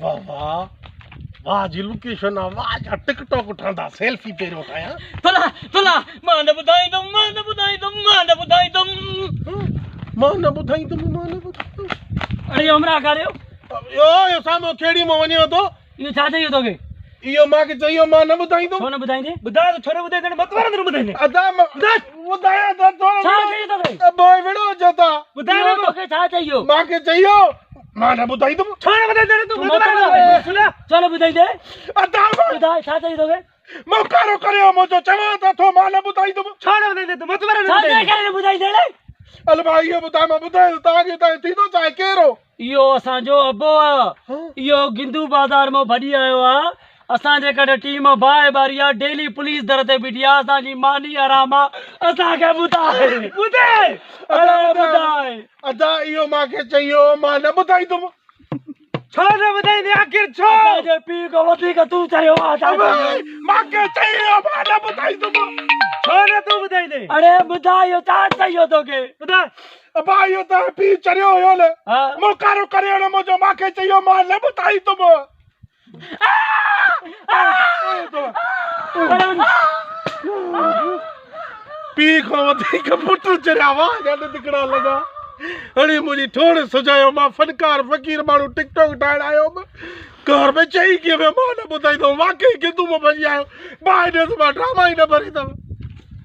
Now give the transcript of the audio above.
واه واه واه جي لوڪيشن آ واه جا ٽڪ ٽاڪ ٺهندا سيلفي پهريون ٺاهيان. ٿلا ٿلا مان نه ٻڌائيندم مان نه ٻڌائيندم مان نه ٻڌائيندم. مان نه ٻڌائيندم مان نه ٻڌائيندم. اڙي همراهه ڪاريو. اهو اهو سامهون کيڙي مان وڃيو ٿو. اهو ڇا چيو توکي؟ اهو مان کي چيو مان نه ٻڌائيندم. ڇو نه ٻڌائيندين؟ ٻڌاء ته ڇو نه ٻڌائيندين مت وارن نه ٻڌائيندين. ادا مان ٻڌايان ته ٿورو ڇا چيو توکي؟ ابو وڙو جو ٿا. ٻڌاء نه توکي ڇا چيو؟ مان کي چيو مان نه ٻڌائيندم. ڇو نه ٻڌائيندين تون مت وارن ڇو نه ٻڌائيندين؟ ادا مان ٻڌاء ڇا چيو توکي؟ مان ڪارو ڪريو منهنجو چوان ته ٿو مان نه ٻڌائيندم. ڇو نه ٻڌائيندين تون مت وارن نه ٻڌائيندين. ڇا جي ڪري نه ٻڌائيندين؟ ال ڀائي اهو ٻڌاء مان ٻڌايو توهان کي تائين ٿيندو چاهي ڪير هو؟ اهو اسان جو ابو آ. اهو گندو بازار مان ڀڄي آيو آ. اسان جي ڪڍ ٽيم باهه ٻاري آ. ڊيلي پوليس در تي بيٺي آ. اسان جي ماني حرام آ. اسان کي ٻڌاء. ٻڌاء. اڙي ٻڌاء. ادا اهو مان کي چيو مان نه ٻڌائيندم. ڇو نه ٻڌائيندين آخر ڇو؟ اسان جي پيء کان وڌيڪ تون چريو آ. مان کي چيو مان نه ٻڌائيندم. ڇو نه تون ٻڌائيندين؟ اڙي ٻڌاء اهو ڇا چيو توکي؟ ٻڌاء. ابا اهو ته پيء چريو هيو نه مون ڪارو ڪريو نه منهنجو مان کي چيو مان نه ٻڌائيندم. پيء کان وڌيڪ پٽ چريا واهه جا ڏندڪڙا لڳا. اڙي منهنجي ٺوڙ سجايو مان فنڪار فقير ماڻهو ٽڪ ٽاڪ ٺاهڻ آيو هيم گهر ۾ چئي ڪيئن ويو مان نه ٻڌائيندم واقعي گندو مان ڀڄي آيو باهه ڏيس مان ڊراما ئي نه ڀريندم.